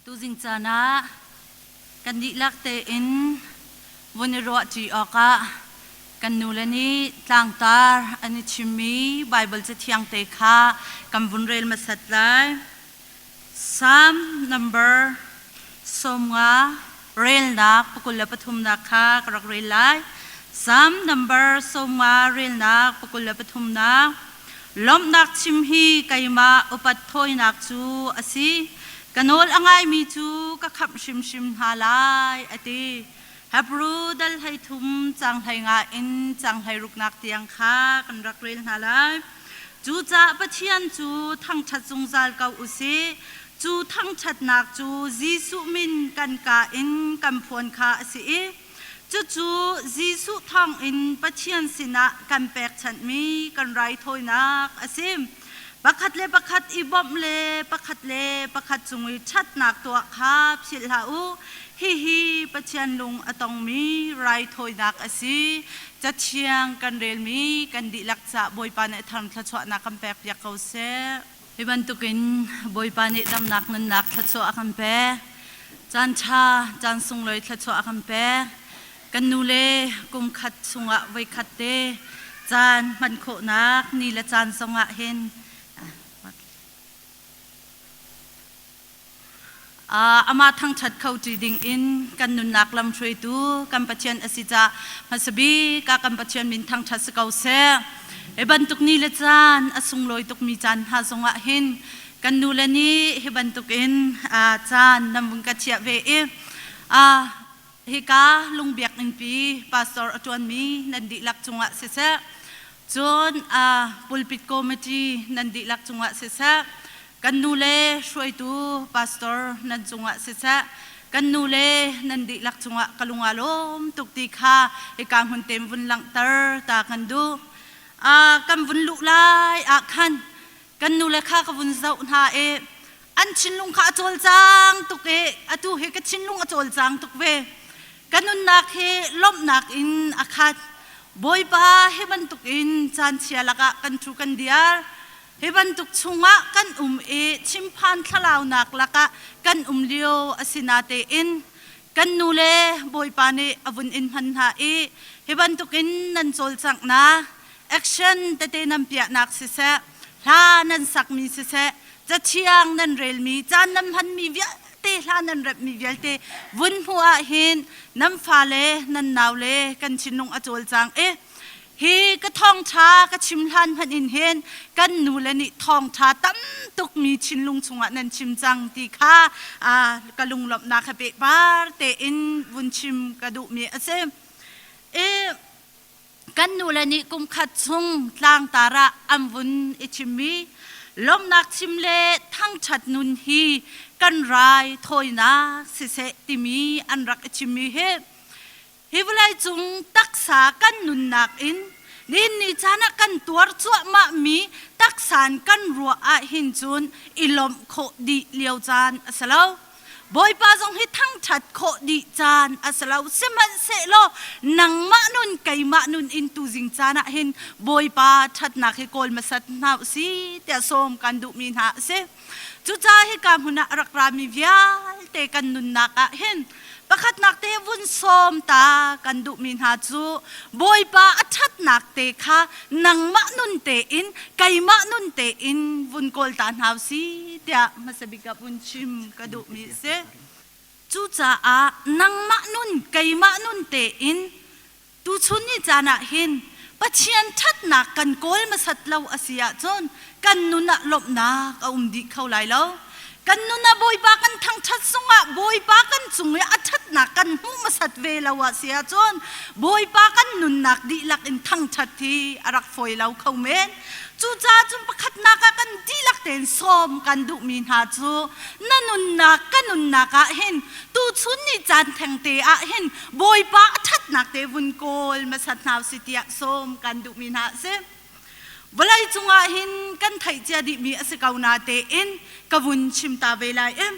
Tuzing caan ah kan dihlak tein vun i ruahṭi awkah kan nule nih tlangtar an i chimmi Baibal Cathiang te kha kan vun rel hmasat lai. Salm number 50 relnak 23nak kha ka rak rel lai. Salm number 50 relnak 23nak. Lawmhnak chim hi keimah upat thawinak cu a si. Ka nawl a ngaimi cu ka khamh hrimhrim hna lai, a ti. Hebru dal 13 cang 15 in cang 16nak tiang kha kan rak rel hna lai. Cucaah Pathian cu thangṭhat zungzal ko u sih. Cu thangṭhatnak cu Jesuh min kan kaa in kan phuan kha a si i Cucu Jesuh thawngin Pathian sinah kan pekchanhmi kan raithawinak a si. Pakhat le pakhat i bawmh le pakhat le pakhat cung i ṭhatnak tuah kha philh hlah u. Hihi Pathian lung a tongmi raithawinak a si. Cathiang kan relmi kan dihlak caah Bawipa nih thang thluachuahnak kan pekpiak ko seh. Hi bantukin Bawipa nih damnak nunnak thluachuah a kan pek. Caan ṭha, caan sunglawi thluachuah a kan pek. Kan nule kum khat chungah voikhat te caan hman khawhnak ni le caan zongah hin amah thangṭhat kho ṭi ding in kan nunnak lamhruaitu kan Pathian a si caah hmasabik ah kan Pathian min thangṭhat si ko seh. Hi bantuk ni le caan a sunglawi tukmi caan hna zongah hin kan nule nih hi bantukin caan nan vun ka chiah ve i hika lungbiakinn pastor a ṭuanmi nan dihlak cungah siseh, cun pulpit committee nan dihlak cungah siseh, Kan nule hruaitu pastor nan cungah siseh, kan nule nan dihlak cungah ka lung aa lawm tuk ti kha hika hmun tem vun langhter ta kan duh. Kan vun luh lai ah khan kan nule kha ka vun zoh hna i an thinlung kha a cawlcang tuk i atu hi ka thinlung a cawlcang tuk ve. Ka nunnak hi lawmhnak in a khat. Bawipa hi bantukin caan chia lakah kan ṭhu kan diar. Hi bantuk chungah kan um i chimphan thlalaunak lakah kan um lio a si natein kan nu le Bawipa nih a vun in hman hna i hi bantukin nan cawlcanghnak action tete nan piahnak siseh, hla nan sakmi siseh, cathiang nan relmi, caan nan hmanmi vialte, hla nan remhmi vialte vun hmuh ahhin nan fale, nan naule kan thinlung a cawlcang i Hi ka thawngṭha ka chim hlan hmanh in hin kan nule nih thawngṭha tam tukmi thinlung chungah nan chim cang ti kha ka lunglawmhnak he pehpar tein vun chim ka duhmi a si. I kan nule nih kum khat chung tlangtar ah an vun i chimmi lawmhnak chim le thangṭhat nun hi kan rai thawinak siseh timi an rak i chimmi hi Hi vawleicung taksa kan nunnak in nihin ni caan ah kan tuar cuahmahmi taksa in kan ruah ahhin cun i lawmh khawh dih lio caan a si lo. Bawipa zong hi thangṭhat khawh dih caan a si lo. Sihmanhsehlaw nangmah nun keimah nun in tuzing caan ah hin Bawipa ṭhatnak hi kawl hmasat hna u si tiah sawm kan duhmi hna a si. Cucaah hika hmun ah a rak rami vialte kan nunnak ah hin pakhatnak te vun sawm ta kan duhmi hna cu Bawipa a ṭhatnak te kha nangmah nun tein keimah nun tein vun kawl ta hna u si tiah hmasa bik ah vun chim ka duhmi a si. Cucaah nangmah nun keimah nun tein Tuchun ni caan ah hin Pathian ṭhatnak kan kawl hmasat lo a si ahcun kan nun ah lawmhnak a um dih kho lai lo. Kan nun ah Bawipa kan thangṭhat zongah Bawipa kan cung i a ṭhatnak kan hmuh hmasat ve lo a si ahcun Bawipa kan nunnak dihlak in thangṭhat hi a rak fawi lo kho men. Cucaah cun pakhatnak ah kan dihlak tein sawm kan duhmi hna cu na nunnak ka nunnak ah hin tuchun ni caan thengte ah hin Bawipa a ṭhatnak te vun kawl hmasat hna usih tiah sawm kan duhmi hna a si. Vawlei cungah hin kan theih cia dihmi a si ko na tein ka vun chim ta ve lai i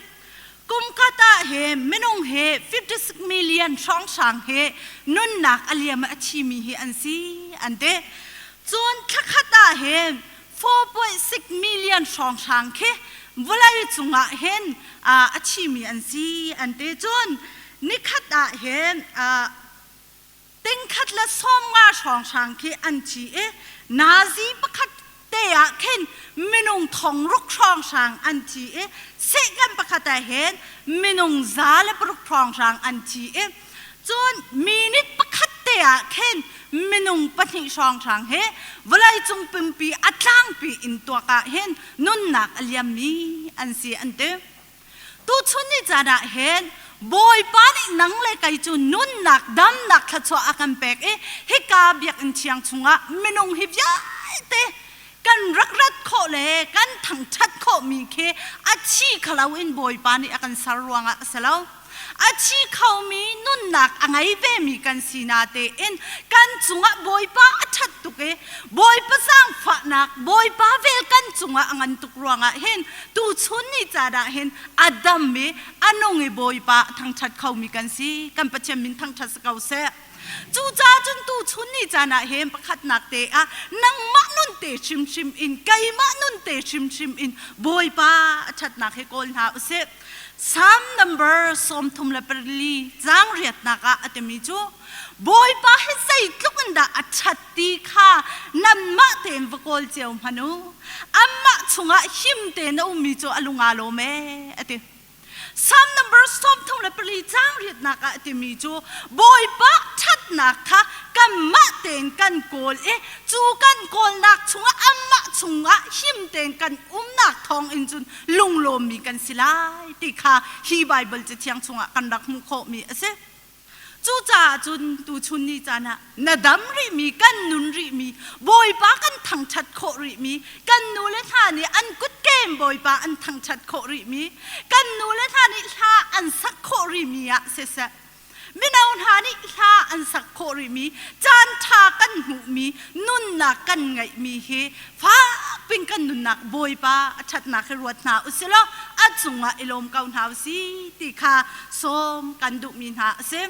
kum khat ah he minung he 56 million hrawnghrang he nunnak a liam a thimi hi an si an ti. Cun thlakhat ah hin 4.6 million hrawnghrang khi Vawlei cungah hin a thimi an si an ti. Cun nikhat ah hin tingkhat le 50 hrawnghrang khi an thi i nazi pakhat te ah khin minung 6,000 hrawnghrang an thi i sehkan pakhat ah hin minung 106 hrawnghrang an thi i cun minute pakhat te ah khin minung pahnih hrawnghrang he vawleicung pumpi a tlangpi in tuak ah hin nunnak a liammi an si an ti. Tuchun ni caan ah hin Bawipa nih nang le kei cu nunnak damnak thluachuah a kan pek i hika biakinn thiang chungah minung hi vialte kan rak rat khawh le kan thangṭhat khawhmi khi a thi khalo in Bawipa nih a kan ser ruangah a si lo. A thi khomi nunnak a ngei vemi kan si natein kan cungah Bawipa a ṭhat tuk i Bawipa zaangfahnak, Bawipa vel kan cungah a ngan tuk ruangah hin tuchun ni caan ah hin a dam i a nung i Bawipa a thangṭhat khomi kan si. Kan Pathian min thangṭhat si ko seh. Cucaah cun tuchun ni caan ah hin pakhatnak te ah nangmah nun te hrimhrim in keimah nun te hrimhrim in Bawipa a ṭhatnak hi kawl hna usih. Psalm number 34 caang riatnak ah a timi cu Bawipa hi zeitluk in dah a ṭhat ti kha nanmah tein va kawl cio hmanh u. Amah chungah him tein a ummi cu a lung aa lawm ee, a ti. Psalm number 34 caang riatnak ah a timi cu Bawipa ṭhatnak kha kanmah tein kan kawl i cu kan kawlnak chungah amah chungah him tein kan umnak thawng in cun lunglawmmi kan si lai ti kha hi Baibal Cathiang chungah kan rak hmuh khawhmi a si. Cucaah cun tuchun ni caan ah na dam rihmi, kan nun rihmi, Bawipa kan thangṭhat khawh rihmi, kan nule hna nih an kutkem Bawipa an thangṭhat khawh rihmi, kan nule hna nih hla an sak khawh rihmi ah siseh, mino hna nih hla an sak khawh rihmi, caan ṭha kan hmuhmi, nunnak kan ngeihmi hi fakpin kan nunnak Bawipa a ṭhatnak hi ruat hna usilaw a cungah i lawm ko hna usih ti kha sawm kan duhmi hna a si.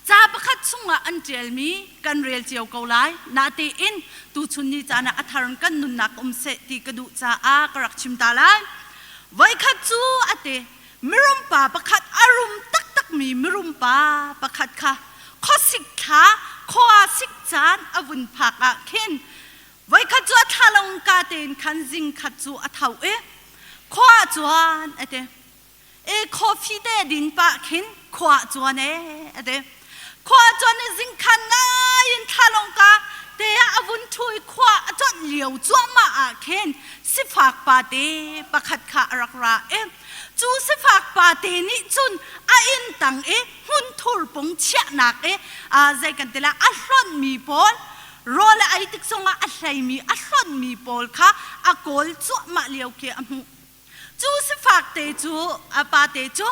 Ca pakhat chungah an ṭialmi kan rel cio ko lai. Natein tuchun ni caan ah a thar in kan nunnak um seh ti ka duh caah ka rak chim ta lai. Voikhat cu a ti, mirum pa pakhat a rum taktakmi mirum pa pakhat kha khuasik thla khua sik caan a vun phak ah khin voikhat cu a thlalong ka tein khan zing khat cu a tho i khua cuan a ti. E coffee te din pah khin khua cuan e a ti. Khua cuan i zingkhan ngai in thlalong ka te ah a vun ṭhu i khua a cuanh lio cuahmah ah khin sifak pa te pakhat kha a rak ra i cu sifak pa te nih cun a inn tang i hmunthur pung chiahnak i zei kan ti lai a hlonhmi pawl rawl a ei tik zongah a hleimi a hlonhmi pawl kha a kawl cuahmah lio khi a hmuh. Cu sifak te cu a pa te cu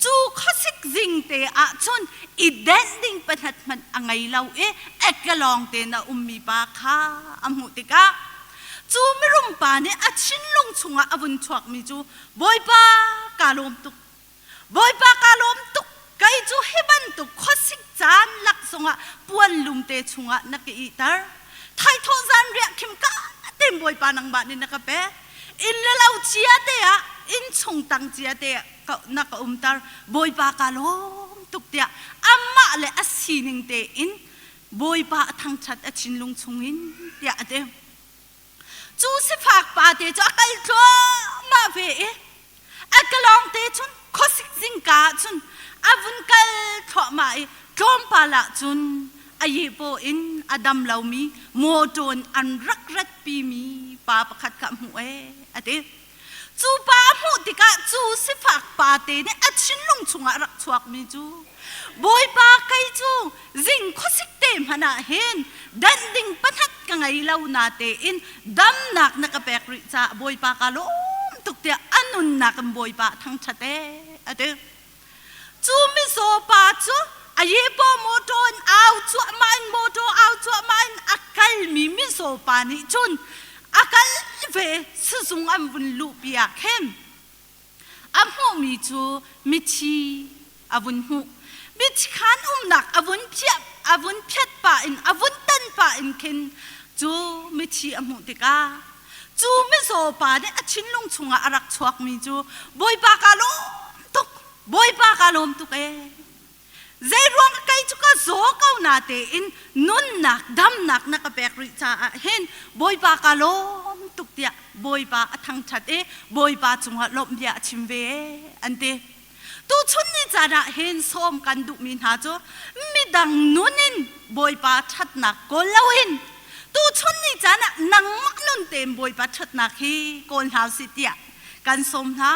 cu khuasik zing te ah cun i denh ding pahnat hmanh a ngei lo i ekalawng tein a ummi pa kha a hmuh tikah cu mirum pa nih a thinlung chungah a vun chuakmi cu Bawipa kaa lawm tuk Bawipa kaa lawm tuk kei cu hi bantuk khuasik caan lak zongah puan lum te chungah na ka ihter thaithawh zan riah khim ka tein Bawipa nangmah nih na ka pek inn le lo cia te ah inn chung tang cia te ah na ka umter Bawipa kaa lawm tuk tiah amah le a sining tein Bawipa a thangṭhat a thinlung chungin tiah a ti. Cu sifak pa te cu a kal thluahmah ve i a kalawng te cun khuasik zingka ah cun a vun kal thluahmah i tlawmpal ah cun a yipaw in a dam lomi mawṭaw in an rak ratpimi pa pakhat kha a hmuh ee a ti. Cu pa a hmuh tikah cu sifak pa te nih a thinlung chungah a rak chuakmi cu Bawipa kei cu zing khuasik te hmanh ah hin danh ding pakhat ka ngei lo na tein damnak na ka pek rih caah Bawipa ka lawm tuk tiah a nunnak in Bawipa a thangṭhat ee a ti. Cu mizaw pa cu a yepaw mawṭaw in au cuahmah in mawṭaw au cuahmah in a kalmi mizaw pa nih cun a kal ve sizung an vun luhpi ah khin a hmuhmi cu mithi a vun hmuh. Mithi khaan umnak a vun phiah a vun phiat pah in a vun tan pah in khin cu mithi a hmuh tikah. Cu mizaw pa nih a thinlung chungah a rak chuakmi cu Bawipa ka lawm tuk, Bawipa ka lawm tuk ee. Zeiruang kei cu ka zaw ko na tein nunnak damnak na ka pek rih caah hin Bawipa ka lawm tuk tiah Bawipa a thangṭhat i Bawipa cungah lawmh bia a chim ve an ti. Tuchun ni caan ah hin sawm kan duhmi hna cu midang nun in Bawipa ṭhatnak kawl loin tuchun ni caan ah nangmah nun tein Bawipa ṭhatnak hi kawl hna usih tiah kan sawm hna.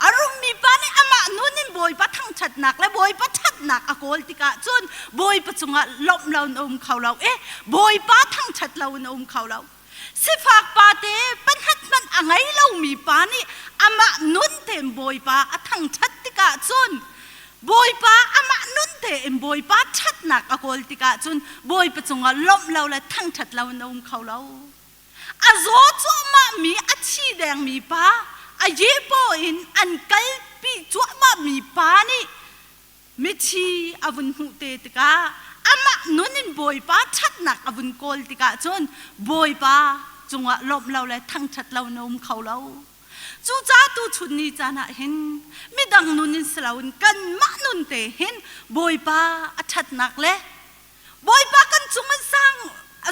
A rummi pa nih amah nun in Bawipa thangṭhatnak le Bawipa ṭhatnak a kawl tikah cun Bawipa cungah lawmh lo in a um kho lo i Bawipa thangṭhat lo in a um kho lo. Sifak pa te panhat hmanh a ngei lomi pa nih amah nun tein Bawipa a thangṭhat tikah cun Bawipa amah nun tein Bawipa ṭhatnak a kawl tikah cun Bawipa cungah lawmh lo le thangṭhat lo in a um kho lo. A zaw cuahmahmi a thi dengmi pa, a yepaw in an kalpi cuahmahmi pa nih mithi a vun hmuh te tikah amah nun in Bawipa ṭhatnak a vun kawl tikah cun Bawipa cungah lawmh lo le thangṭhat lo na um kho lo. Cucaah tuchun ni caan ah hin midang nun in si loin kanmah nun te hin Bawipa a ṭhatnak le Bawipa kan cung in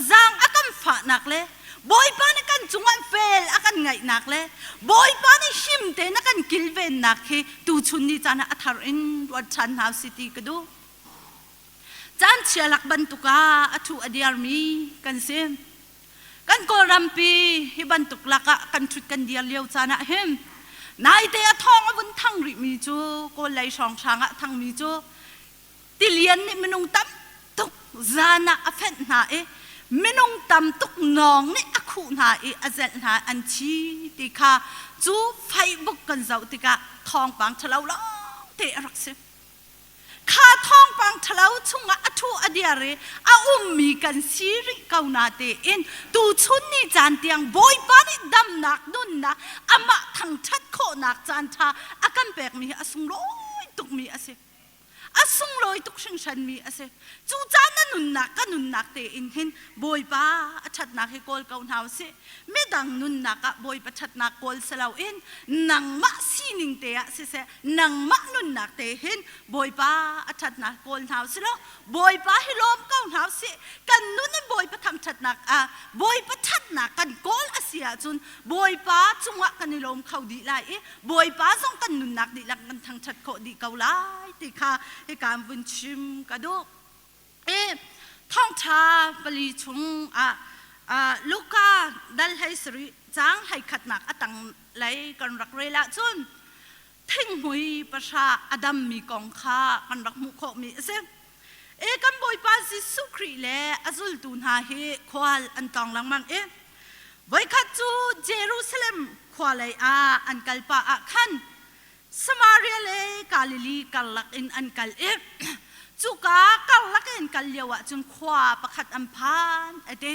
zaang a kan fahnak le Bawipa nih kan cungah vel a kan ngaihnak le Bawipa nih him tein a kan kilvennak hi tuchun ni caan ah a thar in ruat ṭhan hna usih ti ka duh. Caan chia lak bantuk ah a thu a diarmi kan si. Kan Kawlrampi hi bantuk lakah kan ṭhut kan dir lio caan ah hin naite a thawng a vun thang rihmi cu Kawl lei hrawnghrang ah thangmi cu Tilian nih minung tam tuk zan ah a fenh hna i minung tam tuk nawng nih a khuh hna i a zelh hna an thi ti kha cu Facebook kan zoh tikah thawngpang ṭhalo lawngte a rak si. Kha thawngpang ṭhalo chungah a ṭhu a diar i a ummi kan si rih ko na tein tuchun ni caan tiang Bawipa nih damnak nunnak amah thangṭhat khawhnak caan ṭha a kan pekmi hi a sunglawi tukmi a si. A sunglawi tuk hringhranmi a si. Cucaah na nunnak ka nunnak tein hin Bawipa a ṭhatnak hi kawl ko hna usih. Midang nunnak ah Bawipa ṭhatnak kawl si loin nangmah sining te ah siseh nangmah nunnak te hin Bawipa a ṭhatnak kawl hna usih law Bawipa hi lawm ko hna usih. Kan nun in Bawipa thangṭhatnak ah Bawipa ṭhatnak kan kawl a si ahcun Bawipa cungah kan i lawm kho dih lai i Bawipa zong kan nunnak dihlak kan thangṭhat khawh dih ko lai ti kha hika vun chim ka duh. I thawngṭha pali chung ah Luka dal 17 caang 21nak a tang lei kan rak rel ahcun thinghmui pahra a dammi kong kha kan rak hmuh khawhmi a si. E kan Bawipa Jesuh Khrih le a zultu hna hi khual an tlawng lengmang i voikhat cu Jerusalem khua lei ah an kal pah ah khan Samaria le Galilee karlak in an kal i cuka karlak in kal lio ah cun khua pakhat an phan a ti.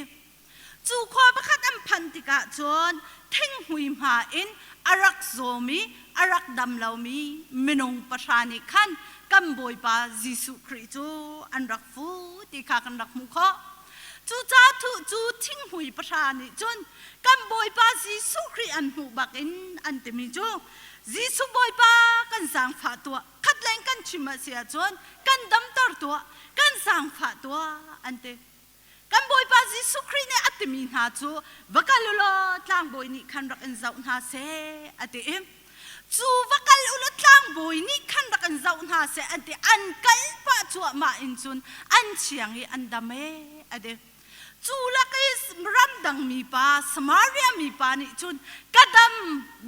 Cu khua pakhat an phanh tikah cun thinghmui hma in a rak zawmi, a rak dam lomi minung pahra nih khan kan Bawipa Jesuh Khrih cu an rak fu ti kha kan rak hmuh khawh. Cucaah cu thinghmui pahra nih cun kan Bawipa Jesuh Khrih an hmuh bakin an timi cu Jesuh Bawipa kan zaangfah tuah, khat leng kan chim a si ahcun kan damter tuah, kan zaangfah tuah an ti. Kan Bawipa Jesuh Khrih nih a timi hna cu va kal u law tlangbawi nih khan rak in zoh hna seh a ti i cu va kal u law tlangbawi nih khan rak in zoh hna seh an ti an kal pah cuahmah in cun an chiang i an dam ee a ti. Cu lak i ramdang mipa Samaria mipa nih cun ka dam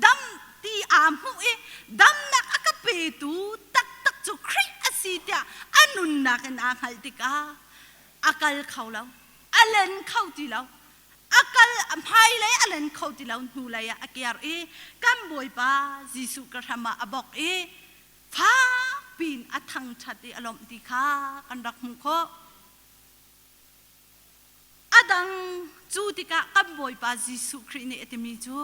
dam ti aa hmuh i damnak a ka petu taktak cu Khrih a si tiah a nunnak in aa hngalh tikah a kal kho lo a len kho ti lo a kal hmailei a len kho ti lo hnulei ah a kiar i kan Bawipa Jesuh ka hram ah a bok i fak piin a thangṭhat i a lawmh ti kha kan rak hmuh khawh. A dang cu tikah kan Bawipa Jesuh Khrih nih a timi cu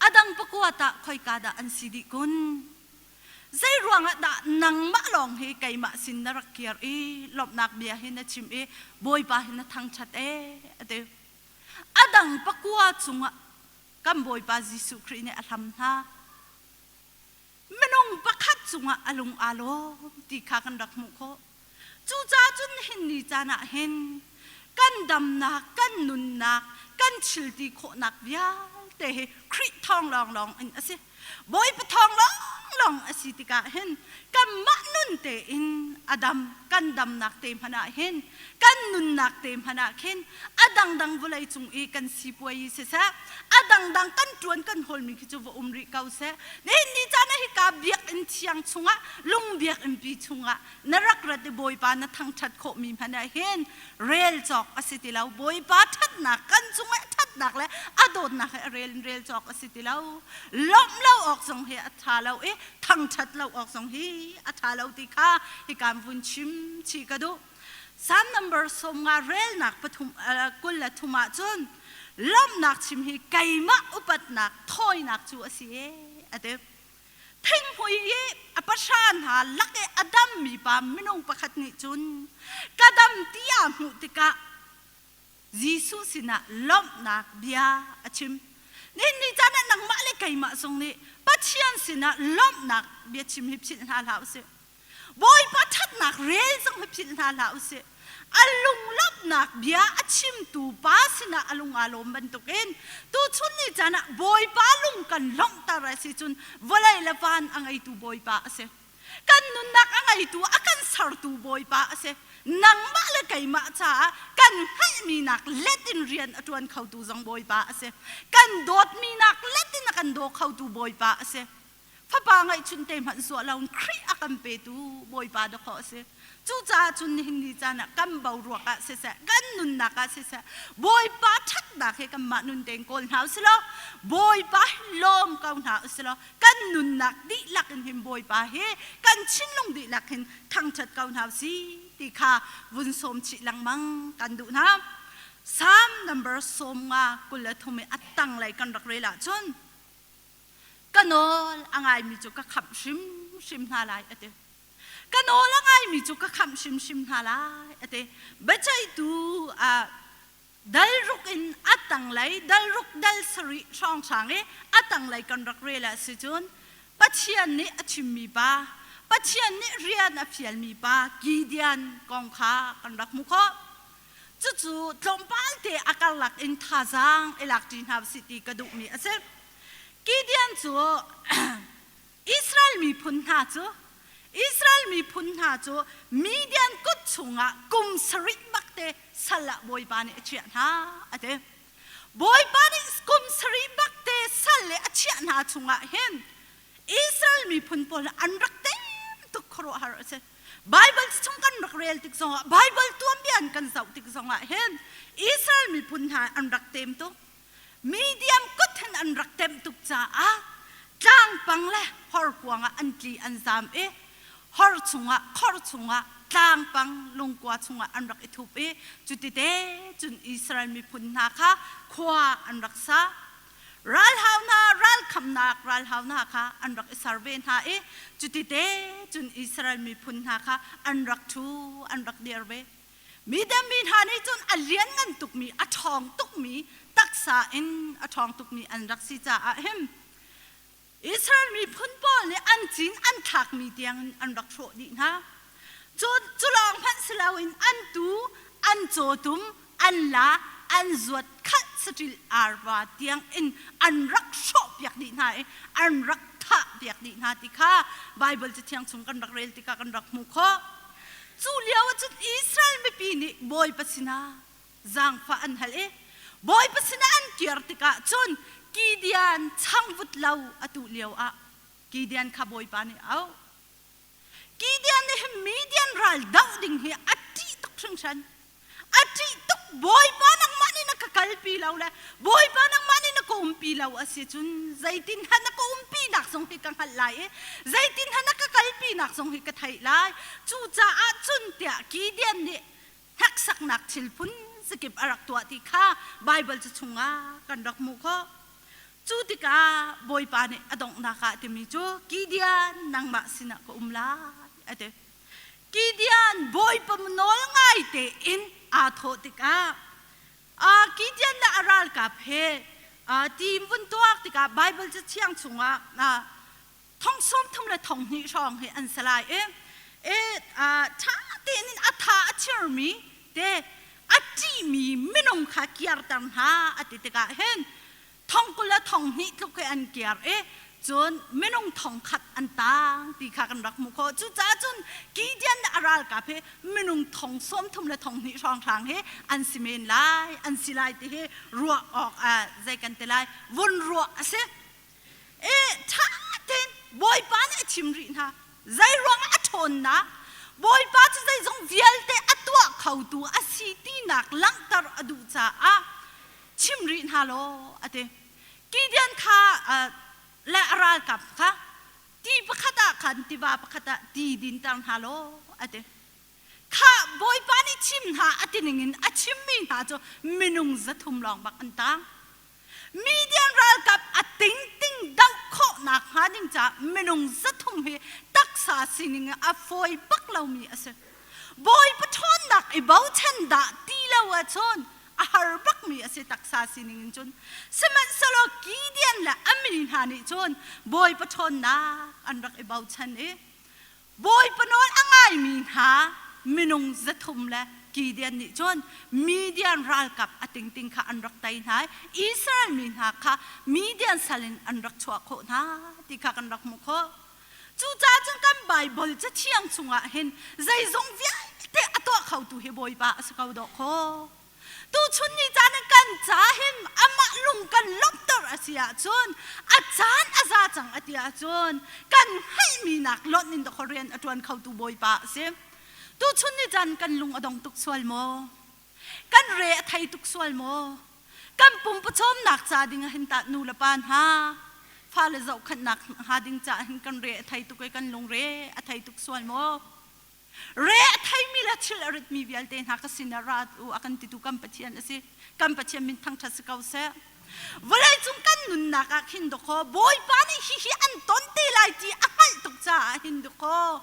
a dang pakua tah khoika dah an si dih kun? Zeiruangah dah nangmah lawng hi keimah sin na rak kir i lawmhnak bia hi na chim i Bawipa hi na thangṭhat ee a ti. A dang pakua cungah Kan Bawipa Jesuh Khrih nih a hlam hna. Minung pakhat cungah a lung aa lawm ti kha kan rak hmuh khawh. Cucaah cun hin ni caan ah hin kan damnak, kan nunnak, kan thilti khawhnak vialte hi Khrih thawng lawnglawng in a si. Bawipa thawng lawnglawng a si tikah hin kanmah nun tein a dam kan damnak te hmanh ah hin kan nunnak te hmanh ah khin a dangdang vawlei cung i kan sipuai siseh a dangdang kan ṭuan kan hawlmi khi cu va um rih ko seh. Nihin ni caan ah hika biakinn thiang chungah lung biakinn pi chungah na rak rat i Bawipa na thangṭhat khawhmi hmanh ah hin rel cawk a si ti lo. Bawipa ṭhatnak kan cungah ṭhatnak le a dawtnak hi a rel in rel cawk a si ti lo. Lawmh lo awk zong hi a ṭha lo i thangṭhat lo awk zong hi a ṭha lo ti kha hika vun chim chih ka duh. Psalm number 50 relnak pathum 23 ah cun lawmhnak chim hi keimah upatnak thawinak cu a si e a ti. Thinghmui i a pahra hna lak i a dammi pa minung pakhat nih cun ka dam ti aa hmuh tikah Jesuh sinah lawmhnak bia a chim. Nihin ni caan ah nangmah le keimah zong nih Pathian sinah lawmhnak bia chim hi philh hna hlah usih. Bawipa ṭhatnak rel zong hi philh hna hlah usih. A lunglawmhnak bia a chimtu pa sinah a lung aa lawm bantukin tuchun ni caan ah Bawipa lung kan lawmhter a si cun vawlei le van a ngeitu Bawipa a si. Kan nunnak a ngeitu a kan sertu Bawipa a si. Nangmah le keimah caah kan hngalhmi nak let in rian a ṭuan khotu zong Bawipa a si. Kan dawtmi nak let in a kan daw khotu Bawipa a si. Fapa ngeihchun te hmanh zuah lo in Khrih a kan petu Bawipa dawkaw a si. Cucaah cun nihin ni caan ah kan boruak ah siseh, kan nunnak ah siseh, Bawipa ṭhatnak hi kanmah nun tein kawl hna usih law, Bawipa hi lawm ko hna usih law, kan nunnak dihlak in hin Bawipa hi kan thinlung dihlak hin thangṭhat ko hna usih ti kha vun sawm chih lengmang kan duh hna. Psalm number 53 i a tanglei kan rak rel ahcun Ka nawl a ngaimi cu ka khamh hrimhrim hna lai, a ti. Ka nawl a ngaimi cu ka khamh hrimhrim hna lai, a ti. Biaceihtu dal ruk in a tanglei dal ruk dal sarih hrawnghrang i a tanglei kan rak rel ah si cun Pathian nih a chimmi pa, Pathian nih rian a fialmi pa Gideon kong kha kan rak hmuh khawh. Cucu tlawmpal te a karlak in thazaang i lak ṭi hna usih ti ka duhmi a si. Gideon cu Israel miphun hna cu Israel miphun hna cu Midian kut chungah kum sarih bakte sal ah Bawipa nih a chiah hna a ti. Bawipa nih kum sarih bakte sal le a chiah hna chungah hin Israel miphun pawl an rak tem tuk khuaruahhar a si. Bible chung kan rak rel tik zongah Bible tuanbia an kan zoh tik zongah hin Israel miphun hna an rak tem tuk. Midian kut hin an rak temh tuk caah tlangpang le horkuang ah an tli an zam i hor chungah khor chungah tlangpang lungkua chungah an rak i thup i cutite cun Israel miphun hna kha khua an rak sa. Ralhau hna ralkhamnak ralhau hna kha an rak i ser ve hna i cutite cun Israel miphun hna kha an rak ṭhu an rak dir ve. Midem mi hna nih cun a lianngan tukmi, a ṭhawng tukmi, taksa in a ṭhawng tukmi an rak si caah hin Israel miphun pawl nih an cin an thlakmi tiangin an rak hrawh dih hna. Cu, cu lawng hmanh si loin an tuu, an cawtum, an la, an zuat khalh saṭil arva tiangin an rak hrawhpiak dih hna i an rak thahpiak dih hna ti kha Baibal Cathiang chung kan rak rel tikah kan rak hmuh khawh. Cu lio ah cun Israel mipi nih Bawipa sinah zaangfah an hal i Bawipa sinah an kir tikah cun Gideon changvut lo a tuh lio ah Gideon kha Bawipa nih a auh. Gideon nih hin Midian ral doh ding hi a ṭih tuk hringhran. A ṭih tuk Bawipa nangmah nih na ka kalpi lo le Bawipa nangmah nih na ka umpi lo a si cun zeitin hna na ka umpi nak zong hi ka hngalh lai i zeitin hna na ka kalpi nak zong hi ka theih lai. Cucaah cun tiah Gideon nih hneksaknak thil phun zakip a rak tuah ti kha Baibal cu chungah kan rak hmuh khawh. Cu tikah Bawipa nih a donghnak ah timi cu Gideon nangmah sinah ka um lai a ti. Gideon Bawipa nawl ngai tein aa thawh tikah Gideon le a ralkap he Ti vun tuak tikah Bible cathiang chungah thong 30 le thong hnih hrawng hi an si lai i ṭha tein a tha a thirmi te a ṭihmi minung kha kiarter hna a ti tikah hin thong 20 le thong hnih tluk hi an kiar i cun minung thong khat an tang ti kha kan rak hmuh khawh. Cucaah cun Gideon le a ralkap hi minung thong 30 le thong hnih hrawnghrang hi an si men lai, an si lai ti hi ruah awk ah zei kan ti lai, vun ruah a si. E ṭha tein Bawipa nih a chim rih hna. Zei ruangah a ṭhawnnak Bawipa cu zeizong vialte a tuah khotu a si tinak langhter a duh caah chim rih hna law a ti. Gideon kha le a ralkap kha ti pakhat ah khan tiva pakhat ah ti dinter hna law a ti. Kha Bawipa nih chim hna a ti ningin a chimmi hna cu minung 300 lawng bak an tang. Midian ralkap a tingting doh khawhnak hnga ding caah minung 300 hi taksa sining a fawi bak lomi a si. Bawipa ṭhawnnak i bochan dah ti lo ahcun a har bakmi a si taksa sining in cun. Sihmanhsehlaw Gideon le a mi hna nih cun Bawipa ṭhawnnak an rak i bochan i Bawipa nawl a ngaimi hna minung 300 le Gideon nih cun Midian ralkap a tingting kha an rak tei hna i Israel mi hna kha Midian sal in an rak chuah khawh hna ti kha kan rak hmuh khawh. Cucaah cun kan Baibal Cathiang chungah hin zeizong vialte a tuah khotu hi Bawipa a si ko dawh kaw. Tuchun ni caan in kan ca hin amah lung kan lawmhter a si ahcun a caan a za cang a ti ahcun kan hngalhmi nak lonh in dawkaw rian a ṭuan khotu Bawipa a si. Tuchun ni caan kan lung a dong tuk sual maw? Kan re a thei tuk sual maw? Kan pumpawcawmnak ca ding ah hin tah nu le pa hna fale zohkhenhnak hnga ding caah hin kan re a thei tuk i kan lungre a thei tuk sual maw? Re a theimi le thil a ritmi vialte hna ka sinah ra u a kan titu kan Pathian a si. Kan Pathian min thangṭhat si ko seh. Vawleicung kan nunnak ah khin dawkaw Bawipa nih hihi an ton te lai ti a hngalh tuk caah hin dawkaw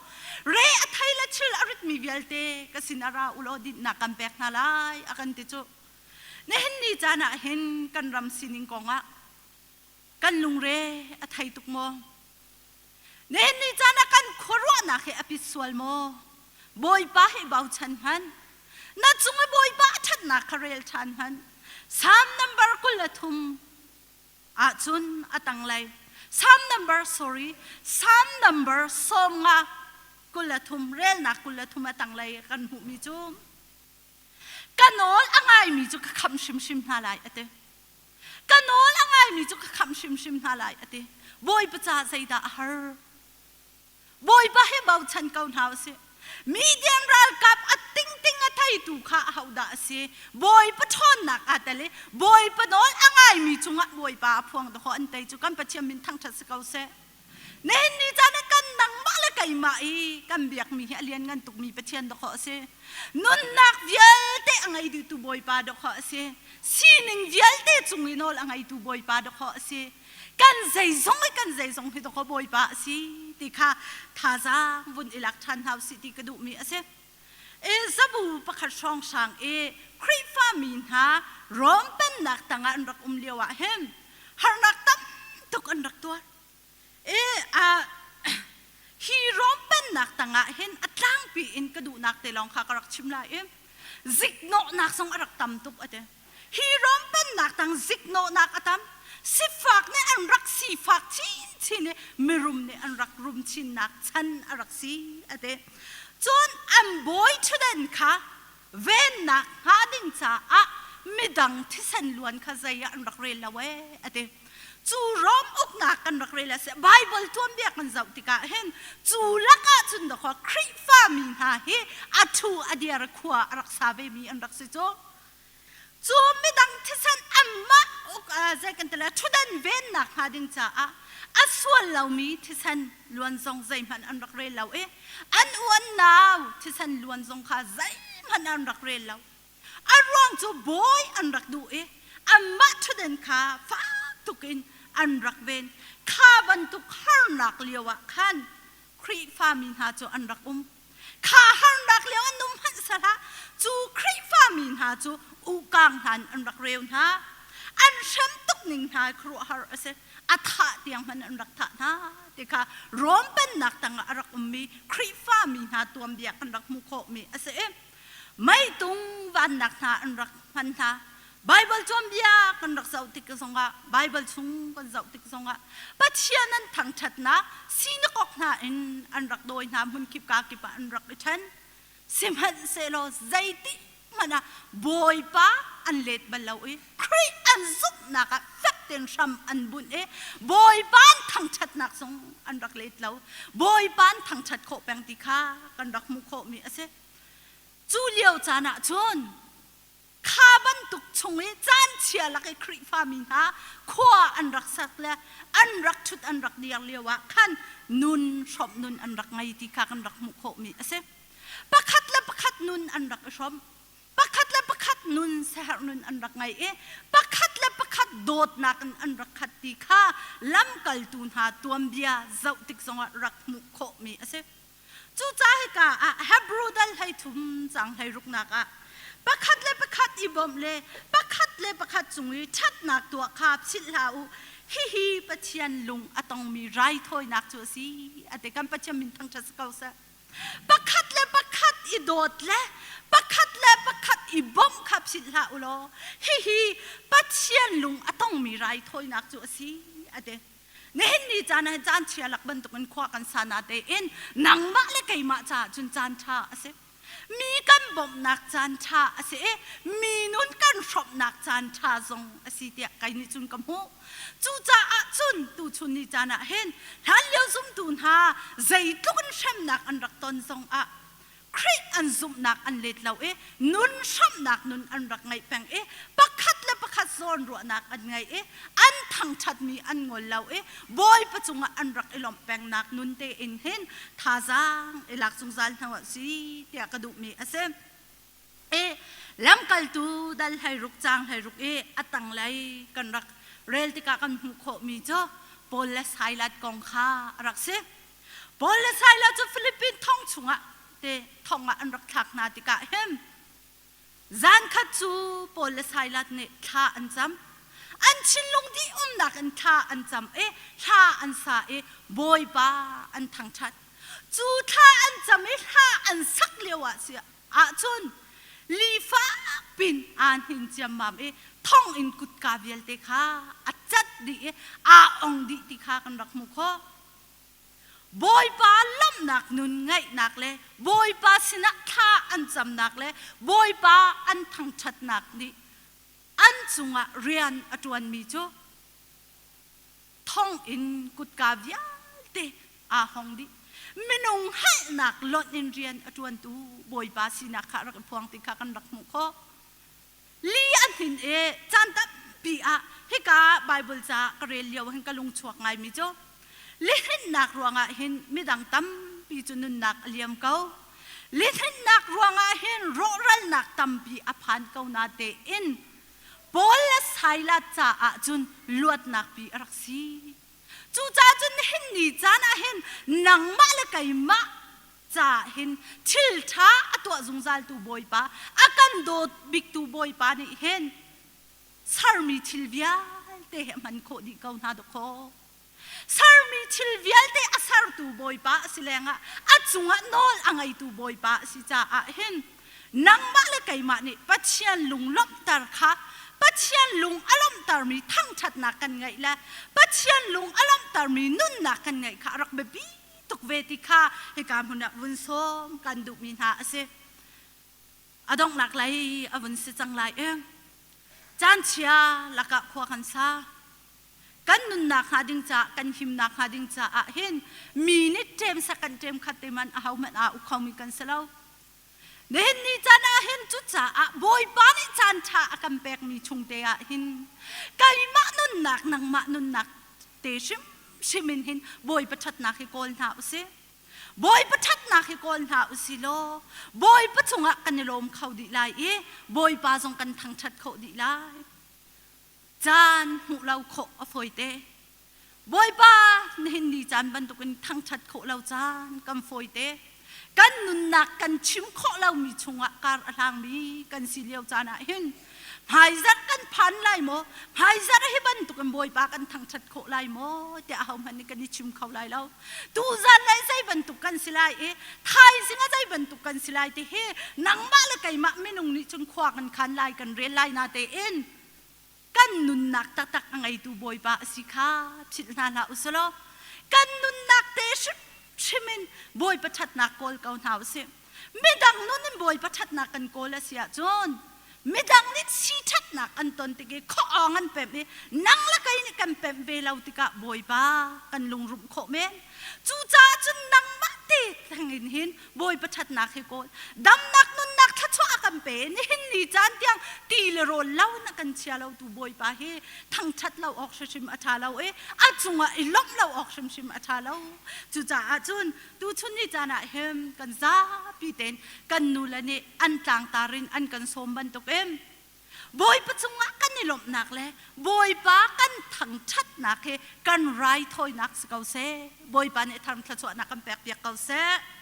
re a thei le thil a ritmi vialte ka sinah ra u law dinhnak kan pek hna lai a kan ti cu. Nihin ni caan ah hin kan ram sining kongah kan lungre a thei tuk maw? Nihin ni caan ah kan khuaruahnak hi a pit sual maw? Bawipa hi bochan hmanh. Na cung i Bawipa a ṭhatnak kha rel ṭhan hmanh. Psalm number 23 ahcun a tanglei. Psalm number sorry, Psalm number 50 23 relnak 23 a tanglei kan hmuhmi cu ka nawl a ngaimi cu ka khamh hrimhrim hna lai a ti. Ka nawl a ngaimi cu ka khamh hrimhrim hna lai a ti. Bawipa ca zeidah a har? Bawipa he bochan ko hna usih. Midian ralkap a tingting a theitu kha ahodah a si? Bawipa ṭhawnnak aa tel i Bawipa nawl a ngaimi cungah Bawipa a phuang dahkaw an tei cu kan Pathian min thangṭhat si ko seh. Nihin ni caan ah kan nangmah le keimah i kan biakmi hi a lianngan tukmi Pathian dawkaw a si. Nunnak vialte a ngei dihtu Bawipa dawkaw a si. Sining vialte cung i nawl a ngeitu Bawipa dawkaw a si. Kan zeizong i kan zeizong hi dawkaw Bawipa a si ti kha thazaang vun i lak ṭhan hna usih ti ka duhmi a si. I zabu pakhat hrawnghrang i Khrihfa mi hna Rom pennak tangah an rak um lio ah hin harnak tam tuk an rak tuar. E a hi Rom pennak tangah hin a tlangpi in ka duhnak te lawng kha ka rak chim lai i ziknawhnak zong a rak tam tuk a ti. Hi Rom pennak tang ziknawhnak a tam. Sifak nih an rak sifak chinchin i mirum nih an rak rum chinnak chan a rak si a ti. Cun an bawi ṭhutdan kha vennak hnga ding caah midang thisen luan kha zei ah an rak rel lo ee a ti. Cu Rom uknak kan rak rel a si. Bible tuanbia kan zoh tikah hin cu lakah cun dawkaw Khrihfa mi hna hi a thu a diar khua a rak sa ve mi an rak si cu. Cu midang thisen anmah uk zei kan ti le ṭhutdan vennak hnga ding caah a sual lomi thisen luan zong zeihmanh an rak rel lo i an uan nau thisen luan zong kha zeihmanh an rak rel lo. A ruang cu bawi an rak duh i anmah ṭhutdan kha fak tuk in an rak ven. Kha bantuk harnak lio ah khan Khrihfa mi hna cu an rak um. Kha harnak lio an um hmanh sehlah cu Khrihfa mi hna cu ukang hna in an rak reu hna. An hrem tuk. ning hna khuaruahhar a si. A thah tiang hmanh an rak thah hna ti kha Rom pennak tangah a rak ummi Khrihfa mi hna tuanbia kan rak hmuh khawhmi a si i meitung vannak hna an rak hman hna. Baibal tuanbia kan rak zoh tik zongah Baibal chung kan zoh tik zongah Pathian an thangṭhatnak sinakok hna in an rak dawi hna hmunkip ka kip ah an rak i ṭhen. Sihmanhsehlaw zeitik hmanh ah Bawipa an let bal lo i Khrih an zumhnak ah fek tein hram an bunh i Bawipa an thangṭhatnak zong an rak let lo. Bawipa an thangṭhat khawh peng ti kha kan rak hmuh khawhmi a si. Cu lio caan ah cun kha bantuk chung i caan chia lak i Khrihfami hna khua an rak sak le an rak ṭhut an rak dir lio ah khan nun hrawmh nun an rak ngei ti kha kan rak hmuh khawhmi a si. Pakhat le pakhat nun an rak i hrawm. Pakhat le pakhat nun siaherh nun an rak ngei i pakhat le pakhat dawtnak in an rak khat ti kha lamkaltu hna tuanbia zoh tik zongah rak hmuh khawhmi a si. Cucaah hika ah Hebrew dal 13 cang 16nak ah pakhat le pakhat i bawmh le pakhat le pakhat cung i ṭhatnak tuah kha philh hlah u. Hihi Pathian lung a tongmi raithawinak cu a si. A ti kan Pathian min thangṭhat si ko seh. Pakhat le pakhat i dawt le pakhat le pakhat i bawmh kha philh hlah u law hihi Pathian lung a tongmi raithawinak cu a si. A ti. Nihin ni caan ah caan chia lak bantukin khua kan sa na tein nangmah le keimah caah cun caan ṭha a si. Mi kan bawmhnak caan ṭha a si i mi nun kan hrawmhnak caan ṭha zong a si tiah kei nih cun ka hmuh. Cucaah cun tuchun ni caan ah hin hlanlio zumtu hna zeitluk in hremnak an rak ton zongah Khrih an zumhnak an let lo i nun hramhnak nun an rak ngeih peng i pakhat le pakhat zawnruahnak an ngei i an thangṭhatmi an ngol lo i Bawipa cungah an rak i lawmh pengnak nun tein hin thazaang i lak zungzal hna u si tiah ka duhmi a si. I lamkaltu dal 16 caang 16 i a tanglei kan rak rel tikah kan hmuh khawhmi cu Paul le Silas kong kha a rak si. Paul le Silas cu Philippine thong chungah te thong ah an rak thlak hna tikah hin zan khat cu Paul le Silas nih thla an cam. An thinlung dih umnak in thla an cam i hla an sa i Bawipa an thangṭhat. Cu thla an cam i hla an sak lio ah si ahcun li fak pin aa hnin ciammam i thong in kutka vialte kha a cat dih i aa ong dih ti kha kan rak hmuh khawh. Bawipa lawmhnak nun ngaihnak le Bawipa sinah thla an camnak le Bawipa an thangṭhatnak nih an cungah rian a ṭuanmi cu thonginn kutka vialte aa hong dih. Minung hngalhnak lonh in rian a ṭuantu Bawipa sinak kha a rak i phuang ti kha kan rak hmuh khawh. Li a hnin i caan tampi ah hika Baibal ca ka rel lio hin ka lung chuak ngaimi cu lihninhnak ruangah hin midang tampi cu nunnak a liam ko. Lihninhnak ruangah hin rawhralnak tampi a phan ko na tein Paul le Silas caah cun luatnak pi a rak si. Cucaah cun nihin ni caan ah hin nangmah le keimah caah hin thil ṭha a tuah zungzaltu Bawipa, a kan dawt biktu Bawipa nih hin sermi thil vialte hi a hman khawh dih ko hna dawkaw. Sermi thil vialte a sertu Bawipa a si lengah a cungah nawl a ngeitu Bawipa a si caah hin nangmah le keimah nih Pathian lunglawmhter kha Pathian lung a lawmhtermi thangṭhatnak kan ngeih le Pathian lung a lawmhtermi nunnak kan ngeih kha a rak biapi tuk ve ti kha hika hmun ah vun sawm kan duhmi hna a si. A donghnak lei a vun si cang lai i caan chia lakah khua kan sa. Kan nunnak hnga ding caah kan himnak hnga ding caah hin mi nih ṭem sak kan ṭem khat te man ahohmanh aa uk khomi kan si lo. Nihin ni caan ah hin cucaah Bawipa nih caan ṭha a kan pekmi chung te ah hin keimah nunnak nangmah nunnak te hrimhrim in hin Bawipa ṭhatnak hi kawl hna usih. Bawipa ṭhatnak hi kawl hna usih law Bawipa cungah kan i lawm kho dih lai i Bawipa zong kan thangṭhat khawh dih lai. Caan hmuh lo khawh a fawite. Bawipa nihin ni caan bantukin thangṭhat khawh lo caan kan fawite. Kan nunnak kan chim khawh lomi chungah kar a hlangmi kan si lio caan ah hin. Hmaizarh kan phan lai maw? Hmaizarh hi bantuk in Bawipa kan thangṭhat khawh lai maw? tiah ahohmanh nih kan i chim kho lai lo. Tuzan le zei bantuk kan si lai i thaizing ah zei bantuk kan si lai ti hi nangmah le keimah minung nih cun khua kan khan lai kan rel lai na tein kan nunnak taktak a ngeitu Bawipa a si kha philh hna hlah u sih law kan nunnak te hrimhrim in Bawipa ṭhatnak kawl ko hna u sih. Midang nun in Bawipa ṭhatnak kan kawl a si ahcun midang nih si ṭhatnak an ton tik i khuaawng an pemh i nang le kei nih kan pemh ve lo tikah Bawipa kan lungrumh khawh men. Cucaah cun nangmah te theng in hin Bawipa ṭhatnak hi kawl. Damnak nunnak thluachuah a kan pe. Nihin ni caan tiang ti le rawl lo in a kan chia lo tu Bawipa hi thangṭhat lo awk hrimhrim a ṭha lo i a cungah i lawmh lo awk hrimhrim a ṭha lo. Cucaah cun tuchun ni caan ah hin kan zapi tein kan nule nih an tlangtar in an kan sawm bantukin Bawipa cungah kan i lawmhnak le Bawipa kan thangṭhatnak hi kan raithawinak si ko seh. Bawipa nih thar thluachuahnak kan pekpiak ko seh.